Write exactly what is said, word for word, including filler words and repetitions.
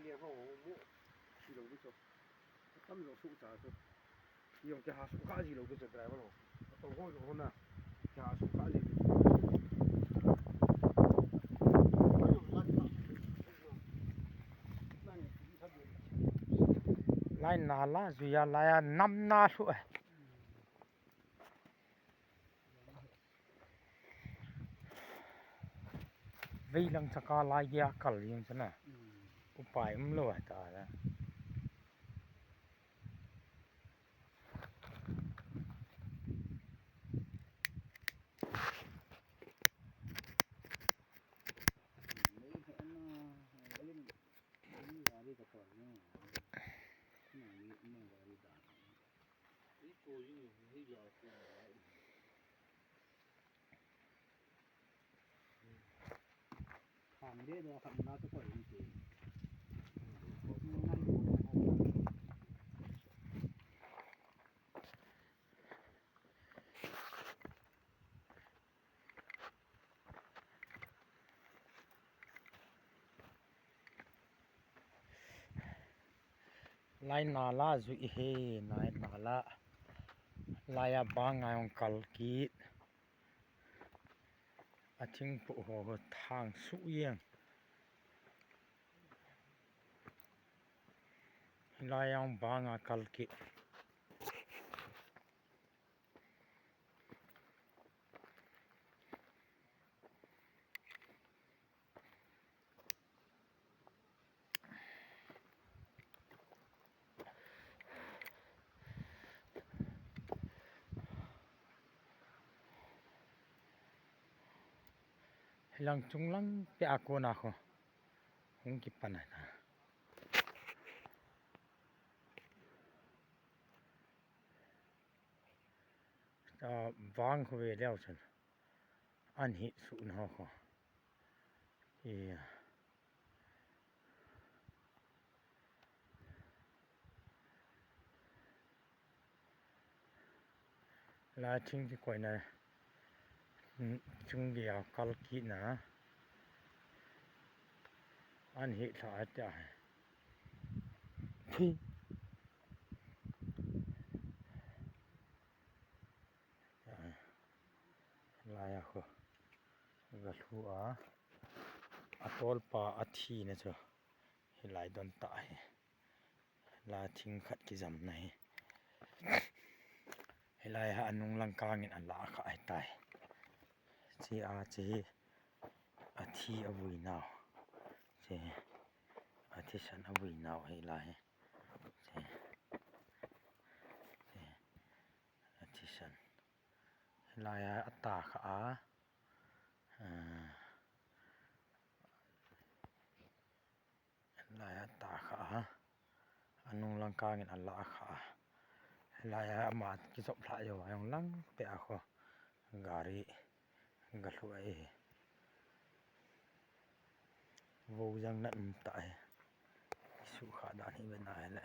Lia ho mu si lo ki chu. Tam lo su cha chu. Yong ke ha su ka ji lo ki chu driver ho. To ho lo ho na. Ke ha su ka ji. Lai na la, zui a lai a nam na lhu e. Veilang chaka lai gei a kal jeng chu na. Upai um lou a ta la. Khang de do khang na to koi ni ti. Lai na la zui e, lai na la. Lai a bang a hung kal kit. A thingpoh ho, ho thang suh jeng. Lai a hung bang a kal kit. Hilang chunglang pia kona ho hung kipan a ta. Vang khu ve leu chun an hi su na ho. Ia. La thing ti koi na. Chung gei a kal kit na. An hi thla a ta. Phi. Lai a khu ga lhu a, a tolpa a thi na chu hilai don ta hi. La thing khat kijam na hi. Hilai a nung lang kang in a la kha ai tai. Chi a chi a thi a vui nau. Chi a thisan a vui nau hilai. Chi. Chi. A thisan. Lai a, a ta kha a. Ah. Lai a ta kha a. A nung lang kang in a la kha a. Lai a ama kijop lha jo a jong lang pia khu. Gari. Ga lhu a e. Vo jang na um ta e. Su kha dan hi ve na le.